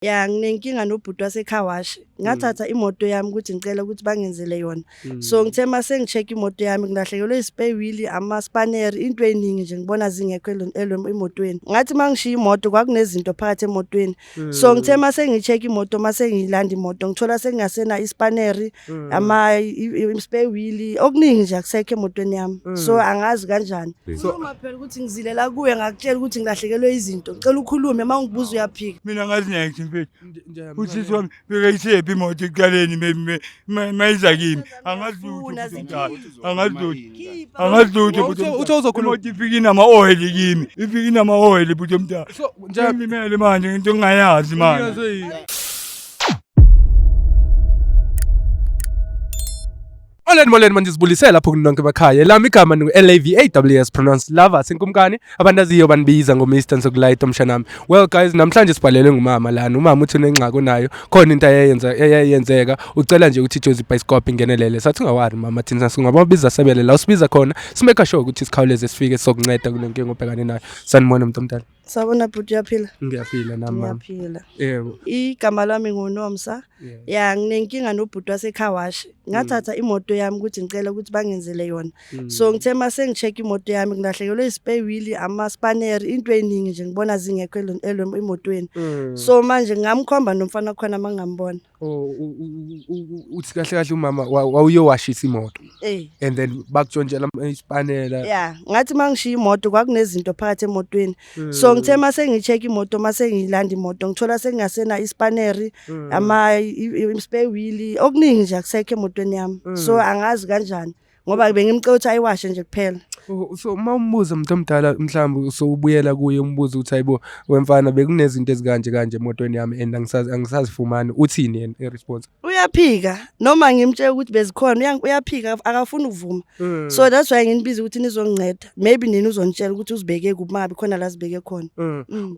Ya, nginenkinga nobhuti wase-car wash. Ngathatha imoto yami ukuthi ngicela ukuthi bangenzele yona. So ngithe mase ngi-check imoto yami ngilahlekelwe i-spare wheel, ama-spanner, into eningi nje ngibona zingekho emotweni. Ngathi mangishiya imoto kwakunezinto phakathi emotweni. So ngithe mase ngi-check imoto mase ngiyilanda imoto ngithola sengingasena ispanner, ama spare wheel, okuningi nje akusekho emotweni yami. So angazi kanjani. Khuluma phela ukuthi ngizilela kuye ngakutshela ukuthi ngilahlekelwe izinto. Ngicela ukhulume uma ungibuza uyaphika. Mina ngazi next mfethu. Usisi wami bekayisephi imoto ekuqaleni mayiza kimi. Angazi lutho Funa bhuti omdala. zikhiphe. Angazi lutho. Khipha. Angazi lutho bhuti Uthe- omdala. uthe uzokhuluma. Imoto ifike inama-oil kimi. Ifike inama-oil bhuti omdala. So nje Ngimele manje into engingayazi manje. Molweni molweni manje sibulisela lapho kunonke emakhaya. Lami igama ngu LAVAWS pronounced Lava senkumkani. Abandaziyo banibiza ngo Mr Nsokulayita mshanami. Well guys, namhlanje sibhalelwe ngumama lana. Umama uthi unengxaki onayo. Khona into ayeyenza eyayenzeka. Ucela nje ukuthi iJozi Bioscope ingenelele. Sathi ungawari mama thina singababiza sebele la usibiza khona. Simake sure ukuthi sikhawuleze sifike sokunceda kule nkinga obhekane nayo. Sanibona mntu omdala. Sawubona bhuti, uyaphila? Ngiyaphila nami mama. Ngiyaphila. Yebo. Igama lami nguNomsa. Ya, nginenkinga nobhuti wase-car wash. Ngathatha imoto yami ukuthi ngicela ukuthi bangenzele yona. So ngithe mase ngi-check imoto yami ngilahlekelwe i-spare wheel, ama-spanner, into eningi nje ngibona zingekho emotweni. So manje ngingamkhomba nomfana khona mangingambona. Oh, uthi kahle kahle umama wawuyowashisa imoto Eh. and then bakutshontshela isipanela. Ya, ngathi mangishiya imoto kwakunezinto phakathi emotweni. So ngithe mase ngi-check imoto mase ngiyilanda imoto ngithola sengingasena ispanner, ama spare wheel, okuningi nje akusekho emotweni yami. So angazi kanjani ngoba bengimcela ukuthi ayiwashe nje kuphela. Oh, so uma umbuza umuntu omdala mhlawumbe usubuyela kuye umbuza ukuthi hayibo wemfana bekunezinto ezikanje kanje emotweni yami and angisazi angisazifumani, uthini yena i-response? Uyaphika noma ngimtshela ukuthi bezikhona uyaphika akafuni ukuvuma. So that's why nginibiza ukuthi nizonginceda. Maybe nini uzonitshela ukuthi uzibeke kuphi mabe khona la zibeke khona.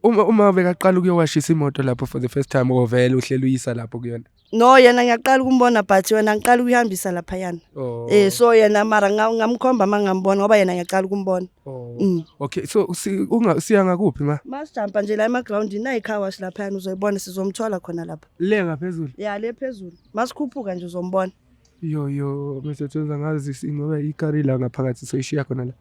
Uma bekaqala ukuyowashisa imoto lapho for the first time ovele uhleli uyisa lapho kuyona. No, yena ngiyaqala ukumbona but wena ngiqala ukuyihambisa laphayana. Oh. So yena mara ngamkhomba mangambona ngoba yena ngiyaqala ukumbona. Oh. Okay, so siya ngakuphi ma? Masijampa nje la emagroundini nayi car wash laphayana uzoyibona sizomthola khona lapha. Le ngaphezulu. Ya, le phezulu. Masikhuphuka nje uzombona. Yo yo Mr Jones angazi ngoba ikari la ngaphakathi soyishiya khona la.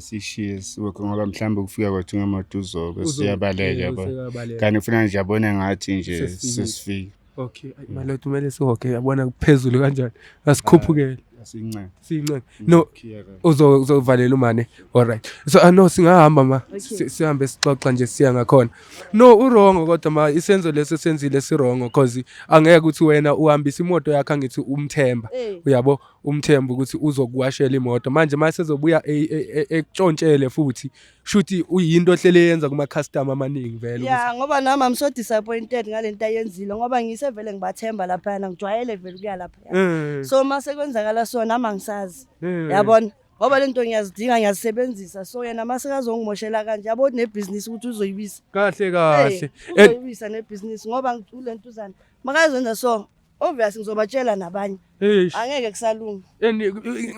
Sishiye siwekho ngoba mhlawumbe ukufika kwethu ngemoto uzobe siyabaleka yabo. Useyabaleka. Kanti ufuna nje abone ngathi nje Sesifikile. sesifika. Okay, ayi malodi kumele sihoke yabona kuphezulu kanjani. Asikhuphukele. Asincane. Sincane. No, uzovalela umane. Alright. So no singahamba ma. Sihambe sixoxa nje siya ngakhona. No urongo kodwa ma isenzo leso senzile sirongo cause angeke ukuthi wena uhambisa imoto yakho angithi umthemba. Uyabo umthemba ukuthi uzokuwashela imoto. Manje mase ezobuya ekutshontshele futhi shuthi uyinto ohlele yenza kuma customer amaningi vele. Ya, ngoba nami I'm so disappointed ngalento ayenzile ngoba ngisevele ngibathemba laphayana ngijwayele vele ukuya laphayana. So mase kwenzakala so nami angisazi. Yabona? Ngoba lento ngiyazidinga ngiyazisebenzisa so yena mase kazongimoshela kanje yabo nebhizinisi ukuthi uzoyibisa. Kahle kahle. Uzoyibisa nebhizinisi ngoba ulentuzana. Makazenza so obvious ngizobatshela nabanye. Angeke kusalunga.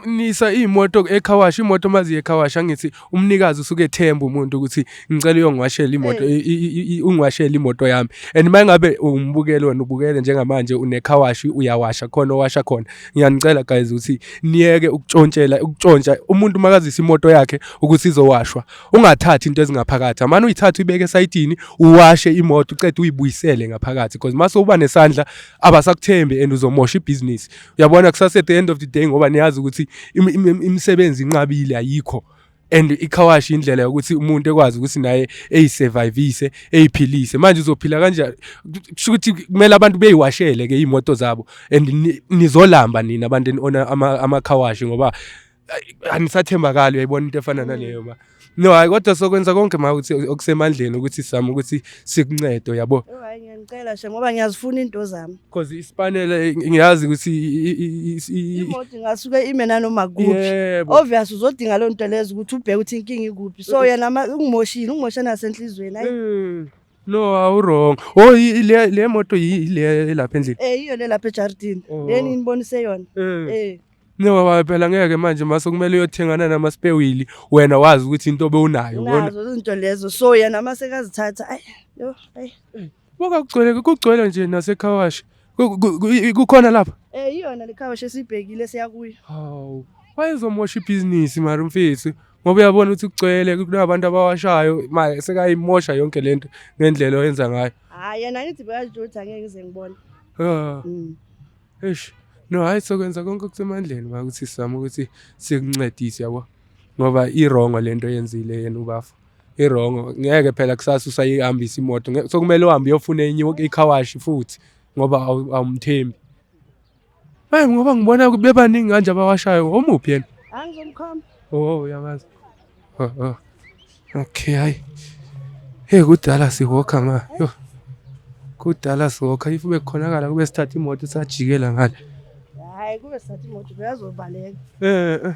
Nisa imoto e-car wash, imoto maziye e-car wash angithi umnikazi usuke ethemba umuntu ukuthi ngicela uyongiwashela imoto, ungiwashele imoto yami. And mangabe umbukeli wena ubukele njengamanje une-car wash uyawasha khona owasha khona. Ngiyanicela guys ukuthi niyeke ukutshontshela ukutshontsha umuntu makazisa imoto yakhe ukuthi izowashwa. Ungathathi into ezingaphakathi. Amane uyithathe uyibeke esayidini uwashe imoto uqede uyibuyisele ngaphakathi because mase uba nesandla abasakuthembi and uzomosha ibhizinisi. Uyabona kusasa at the end of the day ngoba niyazi ukuthi imisebenzi inqabile ayikho. And i-car wash indlela yokuthi umuntu ekwazi ukuthi naye eyisurvivise eyiphilise. Manje uzophila kanjani? Kusho ukuthi kumele abantu beyiwashele ke imoto zabo and nizolamba nina abantu eni-owner ama-car wash ngoba anisathembakali. Uyayibona into efana naleyo ma. No hayi kodwa sokwenza konke ma ukuthi okusemandleni ukuthi sizame ukuthi sikuncede uyabo. Hayi ngiyanicela nje ngoba ngiyazifuna into zami. Because isipanele ngiyazi ukuthi imoto ingasuke ime nanoma kuphi. Obvious uzodinga leyo nto lezo ukuthi ubheke ukuthi inkinga ikuphi. So yena ungimoshile, ungimoshe nasenhlizweni. Hayi. No, awurong. Oh, le moto ile lapha endlini. Iyo le lapha ejardini. Le nginibonise yona. No, baba phela ngeke manje mase kumele uyothengana nama spare wheel wena wazi ukuthi into obewunayo ubona. Nazo izinto lezo. So yena mase kazithatha ay yo ay. Buka kugcwele, kugcwele nje nase-car wash. Kukhona lapha. Iyona le car wash esibhekile siyakuyo. Hawu, wayezomosha ibhizinisi mara umfethu ngoba uyabona ukuthi kugcwele kunabantu abawashayo, manje sekayimosha yonke lento ngendlela oyenza ngayo. Hayi, yena ngithi bekazitsho ukuthi angeke ngize ngibone. Ah. Eish. No, hayi, sokwenza konke okusemandleni ma ukuthi sizame ukuthi sikuncedise, yabo. Ngoba i-wrong lento oyenzile yena ubafa. I-wrong. Ngeke phela kusasa usayihambisa imoto. Sokumele uhambe uyofuna enye i-car wash futhi ngoba awumthembi. Hayi, ngoba ngibona bebaningi kanje abawashayo. Omuphi yena? Angizomkhomba. Oh, uyamazi. Oh. Okay, hayi. Hey, kudala siwokha ma. Yo. Kudala siwokha, if bekukhonakala kube sithatha imoto sajikela ngale. Hayi, kube sithatha imoto beyazobaleka. Eh eh.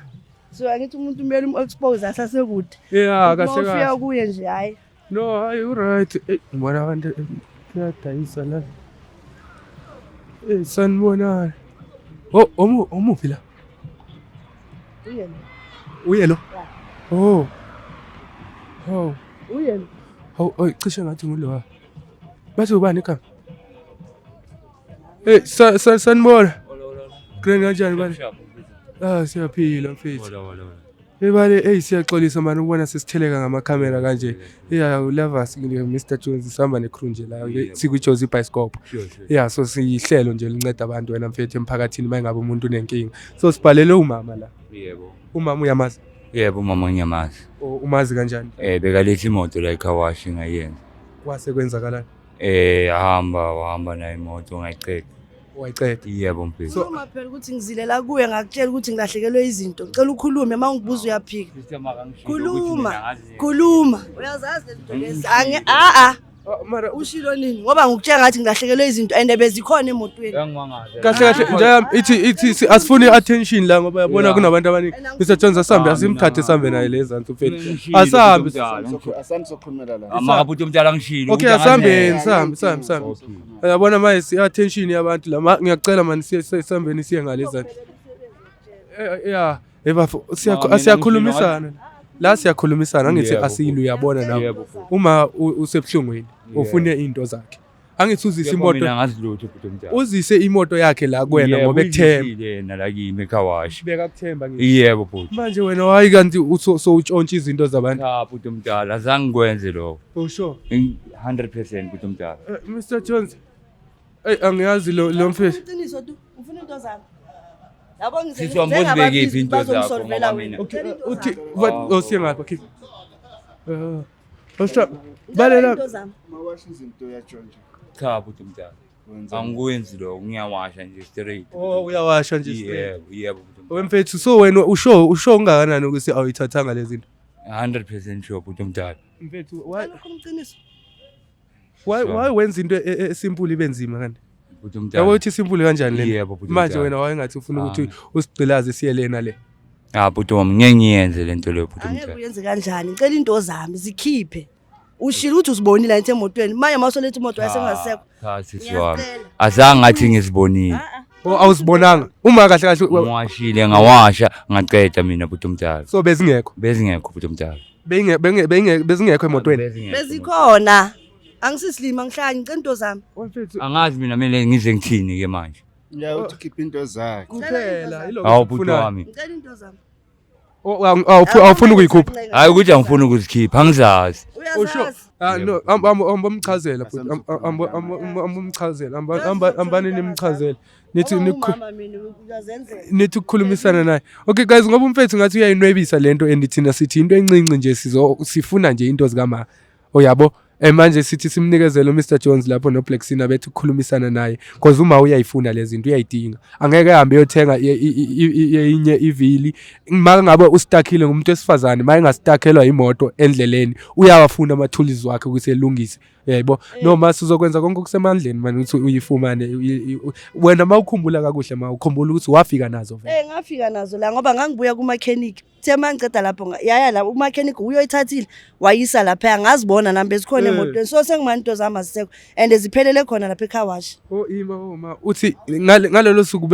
So angithi umuntu kumele um-expose asasekude. Yeah, kahle Uma ufika kahle. kuye nje, hayi. No, hayi, uright. Eh, ngibona abantu kuyadayisa la. Eh, sanibonani. Oh, omuphi la? Uye lo. Uye lo? Oh. Oh. Uye lo. Hawu, oy, cishe ngathi ngulo. Bathi ubani igama? Eh, sanibona. Grand, kanjani bani? Ah, siyaphila mfethu. Hey bale, hey, siyaxolisa mani ukubona sesitheleka ngamakhamera kanje. Yeah, uLavas, Mr Jones, sihamba necrew nje la sikwi-Jozi Bioscope. Yeah, so siyihlelo nje linceda abantu wena mfethu emphakathini uma ngabe umuntu unenkinga. So sibhalele umama la. Yebo. Umama uyamazi? Yebo, umama ngiyamazi. Umazi kanjani? Bekaletha imoto la e-car wash ngayenza. Kwase kwenzakalani? Ahamba wahamba nayo imoto, ngayiqeda. Wayiceda. Yebo mfethu. Khuluma phela ukuthi ngizilela kuye, ngakutshela ukuthi ngilahlekelwe izinto. Ngicela ukhulume, uma ungibuza uyaphika. Khuluma. Khuluma. Uyazazi lezi zinto lezi. Ange a a. Mara Ushilo nini? Ngoba ngikutshela ngathi ngilahlekelwe izinto and bezikhona emotweni. Kahle kahle nje ithi asifuni attention la ngoba uyabona kunabantu abaningi. Mr Jones, asambe, asimthathe sambe naye le ezansi mfethu. Asambe. Asambe sokhulumela la. Makabhuti omdala, ngishilo. Okay, asambeni, sambe sambe sambe. Uyabona manje i-attention yabantu la, ngiyacela mani siye sambeni siye ngale ezansi. Yeah, ebafo siyakhulumisana. La siyakhulumisana, angithi asile, uyabona nawe. Uma usebuhlungwini ufune into zakhe. Angithi uzise imoto, Mina ngazi lutho, bhuti omdala. uzise imoto yakhe la kuwena ngoba ekuthemba. Yena la kimi e-car wash. Bekakuthemba ngithi. Yebo bhuti. Manje wena hayi, kanti sowutshontsha izinto zabantu. Cha bhuti omdala, azange ngikwenze lokho. Oh, sure. 100% bhuti omdala. Mr Jones. Ey, angiyazi lo mfethu. Iqiniso tu. Ufuna into zami. Yabo ngize Sisi wami, uzibekephi into zakho ngoba mina- Okay, uthi what, osiye ngapha, okay. Osha balela. Into zami. Mawasha izinto uyatshontsha. Cha bhuti omdala. Wenza Angikwenzi lokho, ngiyawasha nje straight. Oh, uyawasha nje straight. Yebo, bhuti omdala. Wemfethu, so wena usho ungakanani ukuthi awuyithathanga lezi zinto? 100% sure, bhuti omdala. Mfethu, why Ukhuluma iqiniso. why wenza into esimple ibe nzima kanti? Bhuti omdala. Yabo ukuthi simple kanjani lena? Yebo bhuti Manje omdala. wena wayengathi ufuna ukuthi usigqilaze siye lena le. Ah bhuti wami, ngeke ngiyenze lento leyo, bhuti Angeke omdala. uyenze kanjani? Ngicela into zami zikhiphe. Ushilo ukuthi uzibonile la emotweni. Manje mawusoletha imoto yasengasekho. Cha sisi wami. Ngiyacela. Azange ngathi ngizibonile. Oh, awuzibonanga. Uma kahle kahle Ngiwashile, ngawasha ngaqeda mina, bhuti omdala. So bezingekho. Bezingekho, bhuti omdala. Beyinge benge benge bezingekho emotweni. Bezingekho. Bezikhona. Angisisilima, ngihlanye, ngicela into zami. Wemfethu Angazi mina kumele ngize ngithini ke manje. Ya, uthi khipha into zakhe. kuphela yilokho Hawu bhuti esikufunayo. wami. Ngicela into zami. Oh, awufuni ukuyikhupha. Hayi ukuthi angifuni ukuzikhipha, angizazi. Usho Uyazazi. Ah no, ambomchazela futhi, ambomchazela, ambani nimchazele. Nithi Umama mina uyazenzela. Nithi ukukhulumisana naye. Okay guys, ngoba umfethu ngathi uyayinwebisa lento and thina sithi into encinci nje, sizo sifuna nje into zikama. Uyabo? Manje sithi simnikezele uMr Jones lapho no Black Sina bethi ukukhulumisana naye because uma uyayifuna lezi zinto, uyayidinga. Angeke ahambe uyothenga enye ivili. Uma ngabe ustakile ngumuntu wesifazane, uma engastakhelwa imoto endleleni, uyawafuna ama-tools wakhe ukuthi elungise. Yebo. Noma sizokwenza konke okusemandleni manje ukuthi uyifumane wena uma ukhumbula kakuhle, ma ukhumbula ukuthi wafika nazo vele. Ngafika nazo la ngoba ngangibuya kuma-mechanic. Uthe mangiceda lapho yaya la umechanic uyoyithathile wayisa lapha, ngazibona nami bezikhona emotweni. So sengimane into zami azisekho and ziphelele khona lapha e-car wash. Oh, ima, oh ma, uthi ngalelo suku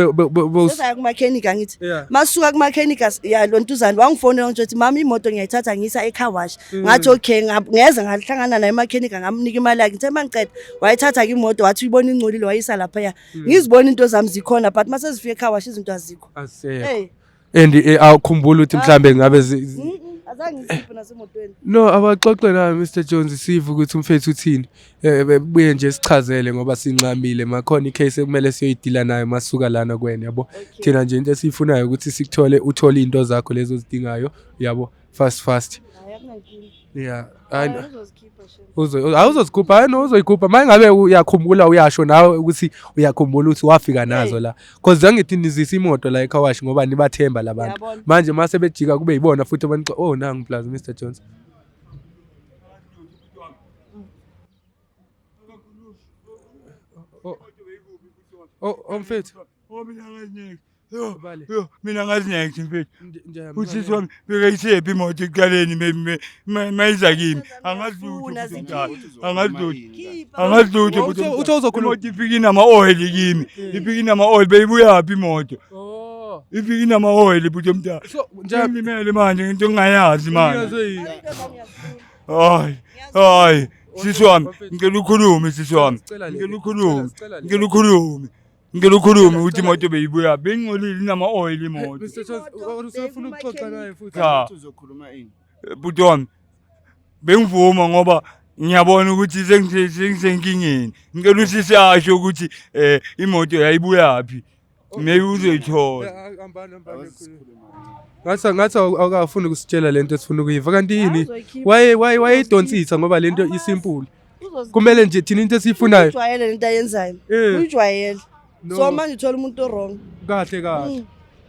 Sesaya kuma-mechanic angithi. Yeah. Masuka kuma-mechanic ya lontuzane wangifonela nje ukuthi mama, imoto ngiyayithatha ngiyisa e-car wash. Ngathi okay, ngeze ngahlangana naye emechanic, ngamnika imali yakhe. Ngithe uma ngiqeda wayithatha-ke imoto, wathi uyibona ingcolile, wayisa laphaya. Ngizibona into zami zikhona, but uma sezifika ecar wash izinto azikho. Asekho. Hey. And awukhumbula ukuthi mhlambe ngabe Azange ngisiphe nasemotweni. No, abaxoxe naye Mr Jones, sive ukuthi umfethu uthini. Buye nje sichazele ngoba sincamile, makhona icase ekumele siyoyidila nayo masuka lana kwena, yabo. Thina nje into esiyifunayo ukuthi sikuthole, uthole into zakho lezo ozidingayo, yabo, fast fast. Hayi, akunankinga. Yeah. Hayi, Hayi, uzozikhipha shem. Uzo awuzozikhupha, hayi no, uzoyikhupha. Mangabe uyakhumbula, uyasho nawe ukuthi uyakhumbula ukuthi wafika nazo la. Cause angithi nizisa imoto la ecar wash ngoba nibathemba labantu. Uyabona. Manje mase bejika kube yibona futhi abantu, oh nangu plus Mr Jones. Oh, oh mfethu. Oh, mina angazi next. Yo, Bale. yo, mina angazi next mfethu. Usisi wami bekayisephi imoto ekuqaleni mayiza kimi. Angazi lutho Ngiyazifuna, bhuti omdala. zikhiphe. Angazi lutho. Khipha. Angazi lutho bhuti Uthe omdala. uzokhuluma. Imoto ifike inama-oil kimi. Ifike inama-oil, beyibuyaphi imoto? Oh. Ifike inama-oil bhuti omdala. So nje Ngimele manje ngento engingayazi manje. ngiyazwe yini? Hayi, into zami ngiyazifuna. Hayi, hayi, sisi wami, ngicela ukhulume sisi wami. Sicela le- Ngicela ukhulume. sicela le- Ngicela ukhulume. Ngicela ukhulume ukuthi Sicela- imoto beyibuya. Bengingcolile inama-oil imoto. Mr Jones, usafuna ukuxoxa naye futhi. Cha. Uzokhuluma ini? Bhuti wami, bengivuma ngoba ngiyabona ukuthi sengisenkingeni. Ngicela usisi asho ukuthi imoto yayibuyaphi. Maybe uzoyithola. Ngathi awukafuni ukusitshela lento esifuna ukuyiva, kanti yini? Uzoyikhipha. Waye waye wayidonsisa ngoba lento isimple. Uzozikhipha. Kumele nje thina into esiyifunayo. Uyijwayele lento ayenzayo. Uyijwayele. No. So manje uthola umuntu wrong. Kahle kahle.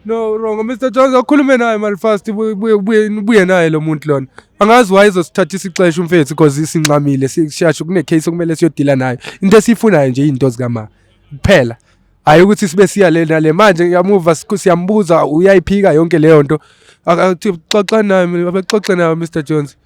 No, wrong Mr Jones, akhulume naye mali fast, buye buye buye naye lo muntu lona. Angazi why izosithathisa ixesha umfethu, because sincamile, siyasho kune case okumele siyodila nayo. Into esiyifunayo nje into zikama kuphela. Hayi ukuthi sibe siya le nale manje ngiyamuva, siyambuza uyayiphika yonke leyo nto. Akathi xoxa naye, abaxoxe naye Mr Jones.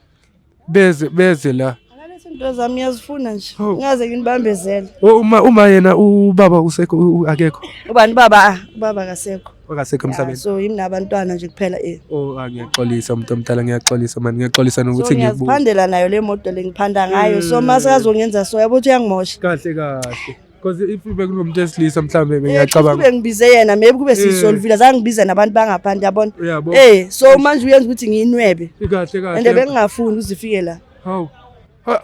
Beze la. Akalethe into zami, ngiyazifuna nje. Oh. Ngaze nginibambezele. Oh, uma yena ubaba usekho, akekho. Ubani baba? Ah, ubaba akasekho. Akasekho emhlabeni. So yimi nabantwana nje kuphela eh. Oh, ngiyaxolisa umuntu omdala, ngiyaxolisa man, ngiyaxolisa So nokuthi ngikubuza. ngiyaziphandela nayo le moto le, ngiphanda ngayo. So mase kazongenza so, yabo ukuthi uyangimosha. Kahle kahle. Because if bekunomuntu wesilisa mhlambe Eh, bengiyacabanga. kube ngibize yena, maybe kube siyisolvile, azange ngibize nabantu bangaphandle, yabona. Uyabo. So manje uyenza ukuthi ngiyinwebe. Kahle kahle. And bengingafuni uzifike la. Hawu.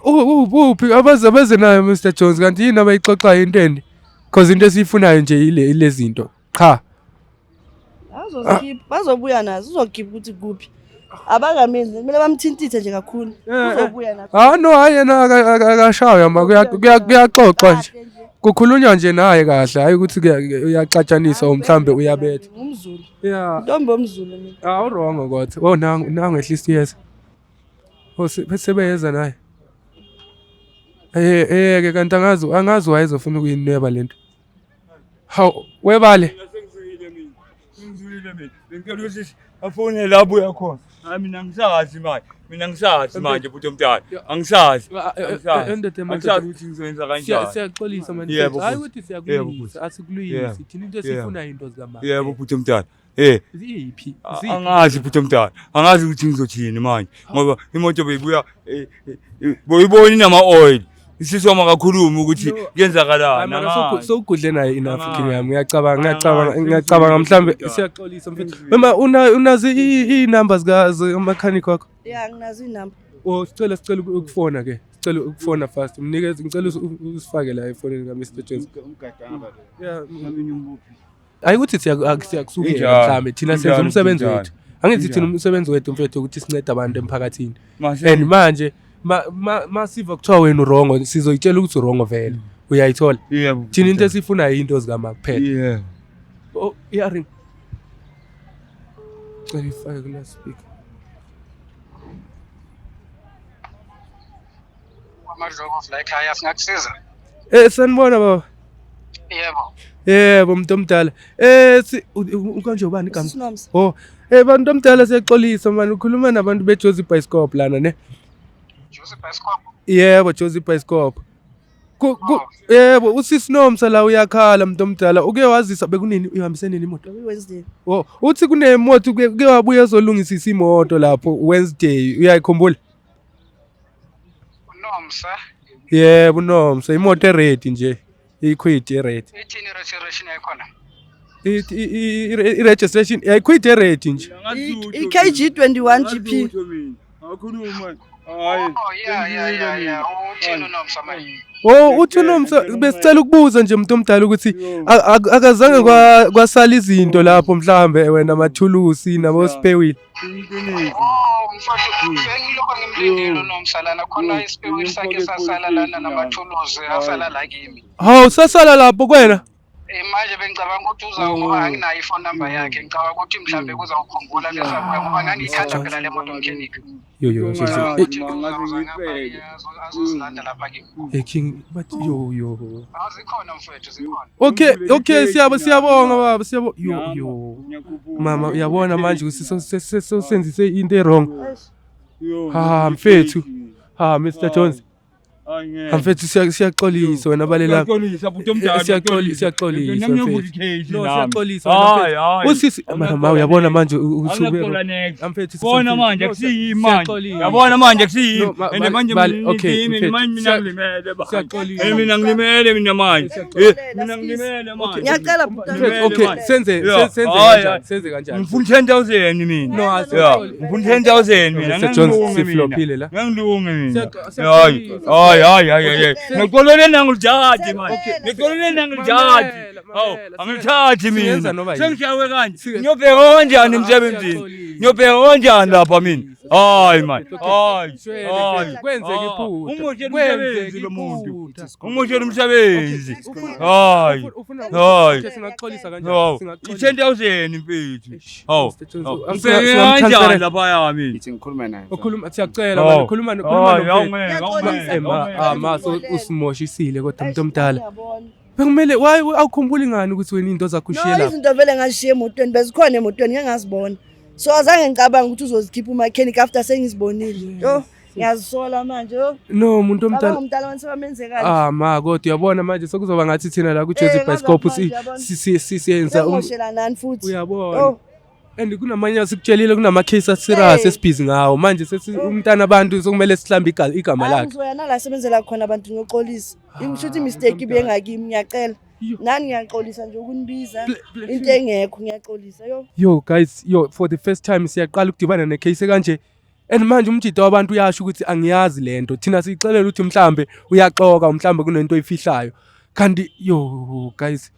Uphi abaze nayo Mr Jones, kanti yini abayixoxayo into ende? Because into esiyifunayo nje ile ilezinto. Cha. Azozikhipha, bazobuya nazo, uzokhipha ukuthi kuphi. Abakamenzi, kumele bamthintithe nje kakhulu. Uzobuya nazo. Ah no, hayi yena akashaywa ma, kuyaxoxwa nje. Kahle nje. Kukhulunywa nje naye kahle, hayi ukuthi uyaxatshaniswa or mhlambe uyabetha. Ngumzulu. Yeah. Ntombi omzulu mina. Awu wrong kodwa. Oh nangu nangu at least yes. Oh sebeyeza naye. Ke kanti angazi wayezofuna ukuyinweba lento. Hawu webale. Sengizwile mina. Sengizwile mina. Bengicela ukuthi afone la abuya khona. Hayi mina angisazi manje. Mina angisazi manje bhuti omdala. Angisazi. Angisazi. Endoda Angisazi ukuthi ngizoyenza kanjani. Siyaxolisa manje. Yebo, Hayi bhuti. ukuthi Yebo, siyakulwisa, bhuti. asikulwisi. Yebo. Thina into esifunayo into zikama. Yebo bhuti omdala. Ziphi? Angazi bhuti omdala. Angazi ukuthi ngizothini manje ngoba imoto beyibuya boyibona inama-oil. Isisi wami akakhulumi ukuthi No. kuyenzakalani. Mara Angazi. sowugudle naye enough Angazi. king yami, ngiyacabanga, ngiyacabanga, Angazi. ngiyacabanga mhlambe Sengizwile. siyaxolisa mfethu. Sengizwile. Mama unazo iy'namba zika mechanic wakho? Yeah, nginazo inamba. Oh, sicela ukufona ke. Sicela ukufona fast. Mnikeze, ngicela usifake la efonini ka Mr Jones. Umgadanga lo. Yeah. Mina umbuphi. Hayi ukuthi siyakusukela Injalo. mhlambe thina senza Injalo, umsebenzi injalo. wethu. Angithi thina Injalo. umsebenzi wethu mfethu ukuthi sincede abantu emphakathini. Mase- And manje masiva kuthiwa wena urongo, sizoyitshela ukuthi urongo vele. Uyayithola. Yebo. Thina into esifunayo into zikama kuphela. Yebo. Oh, iyaring. Cela ifake kula speaker. Amadlokovu la ekhaya, singakusiza? Sanibona baba. Yebo. Yebo umuntu omdala. Kanje ubani igama? Sinomsa. Oh, bantu omdala siyaxolisa manje, ukhuluma nabantu beJozi Bioscope lana ne. Jozi Bioscope. Yebo Jozi Bioscope. Yebo usisi Nomsa la uyakhala umuntu omdala. Uke wazisa bekunini, uhambise nini imoto? Wednesday. Oh, uthi kunemoto uke wabuya ezolungisisa imoto lapho Wednesday, uyayikhumbula? Unomsa. Yebo Nomsa, imoto e-red nje. I-Kwid e-red. Ithini i-registration yakhona? I-registration i-Kwid e-red nje. I-KG 21 GP. Ngakhuluma. Hayi. Oh, yeah. Uthini uNomsa manje? Oh, uthi Nomsa, besicela ukubuza nje umuntu omdala ukuthi akazange kwasala izinto lapho mhlambe wena, amathulusi nabo spare wheel. Iqiniso. Oh, mfowethu, bengilokho ngimlindile uNomsa lana. Khona i-spare wheel sakhe sasala lana namathuluzi asala la kimi. Hawu, sasala lapho kwena. Manje bengicabanga ukuthi uza, ngoba anginayo i-phone number yakhe. Ngicabanga ukuthi mhlambe kuzawukhumbula bese abuya, ngoba ngangiyikhanda phela le moto, mechanic. Yo yo yo. Ukuthi uzaza ngapha, azozilanda lapha kimi. Hey King, but yo yo. Azikhona mfowethu, zikhona. Okay, siyabonga baba, siyabonga. Yo yo. Mama, uyabona manje ukuthi sosenzise into e-wrong. Ha mfethu. Ha Mr Jones. Ha mfethu, siyaxolisa wena balela. Siyaxolisa bhuti omdala. Siyaxolisa mfethu. No, siyaxolisa Hayi, wena hayi. mfethu. Usisi mara ma, uyabona manje usuke Anginakuxola next. Mfethu, Bona manje no, akusiyimi manje. siyaxolisa. Yabona manje akusiyimi. No, And manje okay, mina mfethu, manje mina ngilimele ba. siyaxolisa. Eh, mina ngilimele mina manje. Eh, mina ngilimele manje. Ngiyacela bhuti. Mfethu, okay, senze senze Hayi, kanjani? hayi. Senze kanjani? Ngifuna 10,000 mina. No, Yeah, asiyaxolisa. ngifuna 10,000 mina. Mr Jones, Ngangilunge mina. siflophile la. Ngangilunge mina. Siyaxolisa. Hayi, hayi, hayi, hayi, hayi. Okay. Ngixolele nangilijaji manje. Okay. Ngixolele nangilijaji. Mamela, Hawu, mamela, angilithathi singenza mina. noma yini. Sengishawe kanje. Ngiyobheka kanjani emsebenzini? Siyaxolisa. Ngiyobheka kanjani lapha mina? Hayi man. Okay. Hayi. Shwele, Hayi. kwenzeka Ah, iphutha. Umoshela Kwenzeka umsebenzi lo muntu. iphutha. Umoshela umsebenzi. Hayi. Hayi. Okay, singaxolisa kanjani? Hawu, Singaxolisa. i-10,000 mfethu. Eish, Hawu. Mr. Jones, Hawu. singamtransferela. Ngibheke kanjani lapha mina? Ithi ngikhuluma naye. Ukhuluma, siyacela man, khuluma khuluma Hayi, nomfethu. awungeke, awungeke, Eh, ma, awungeke. ah, ma, so usimoshisile kodwa umuntu omdala. Ngiyabona. Bekumele why awukhumbuli ngani ukuthi wena into zakho ushiye No, lapha? izinto vele ngazishiya emotweni, bezikhona emotweni, ngeke ngazibona. So azange ngicabanga ukuthi uzozikhipha umechanic after sengizibonile. Yo, ngiyazisola manje yo. No, umuntu Cabanga omdala. umdala wami sebamenze kanje. Ah ma, kodwa uyabona manje sekuzoba ngathi thina la ku-Jozi Eh, Bioscope ngazi manje, uyabona. siyenza Sengimoshela nani futhi. uyabona. Oh. And kunamanye asikutshelile, kunama-case a-serious Hey. esibhizi ngawo manje, sethi umntana abantu sokumele sihlambe igama Hayi, lakhe. ngizoya nala sebenzela khona abantu ngiyoxolisa. Ngisho ukuthi mistake ibe ngakimi, ngiyacela. Yo. Nani ngiyaxolisa nje ukunibiza into engekho, ngiyaxolisa yo. Yo guys, yo, for the first time siyaqala ukudibana ne-case kanje, and manje umjida wabantu uyasho ukuthi angiyazi lento. Thina siyixelela ukuthi mhlambe uyaxoka, mhlambe kunento oyifihlayo, kanti yo guys,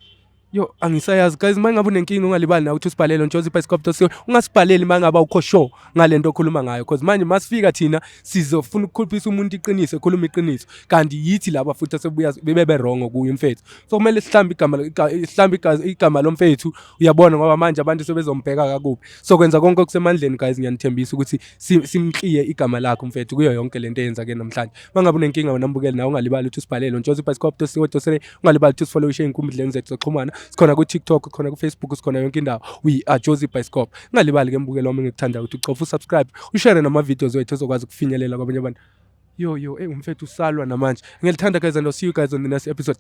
yo, angisayazi guys. Uma ngabe unenkinga, ungalibali nawe ukuthi usibhalele njozibioscope.co. Ungasibhaleli uma ngabe awukho sure ngale nto okhuluma ngayo, because manje masifika thina sizofuna ukukhuluphisa umuntu iqiniso, ekhuluma iqiniso, kanti yithi laba futhi asebuya bebe wrong kuyo mfethu. So kumele sihlambe igama sihlambe igama lomfethu, uyabona, ngoba manje abantu sebezombheka kakubi. So kwenza konke okusemandleni guys, ngiyanithembisa ukuthi simkliye igama lakho mfethu kuyo yonke lento eyenzake namhlanje. Uma ngabe unenkinga wena mbukeli, nawe ungalibali ukuthi usibhalele njozibioscope.co.za. Ungalibali ukuthi usifollowishe ey'nkundleni zethu zokuxhumana. Sikhona ku-TikTok, khona ku-Facebook, sikhona yonke indawo, we are Jozi Bioscope. Ungalibali ke mbukeli wami engikuthanda ukuthi ucofa u-subscribe, u-share nama-videos wethu ezokwazi ukufinyelela kwabanye abantu. Yo yo, umfethu usalwa namanje. Ngiyalithanda guys, and I'll see you guys on the next episode.